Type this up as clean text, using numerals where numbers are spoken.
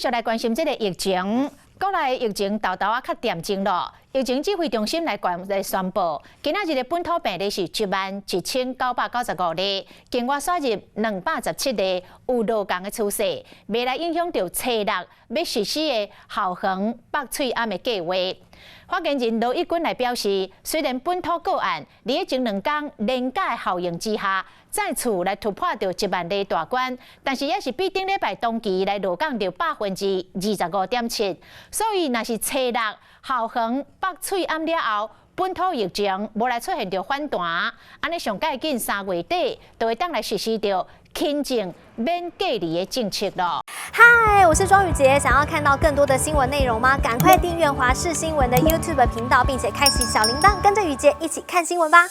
續來關心這个疫情，國內疫情沓沓仔較恬靜囉。疫情指揮中心來關來宣布，今仔日的本土病例是11,995例，境外輸入217例，有落降的趨勢，袂來影響著初六欲實施的校園縛喙罨的計畫。發言人羅一鈞來表示，雖然本土個案佇咧前兩工連假效應之下，再次來突破著1萬例大關，但是也是比頂禮拜同期來落降著25.7%。所以，若是初六校園縛喙罨了後，本土疫情無來出現著反彈，按呢上蓋緊3月底就會當來實施著輕症免隔離的政策囉。嗨，我是莊宇傑，想要看到更多的新聞內容嗎？趕快訂閱華視新聞的 YouTube 頻道，並且開啟小鈴鐺，跟着宇傑一起看新聞吧。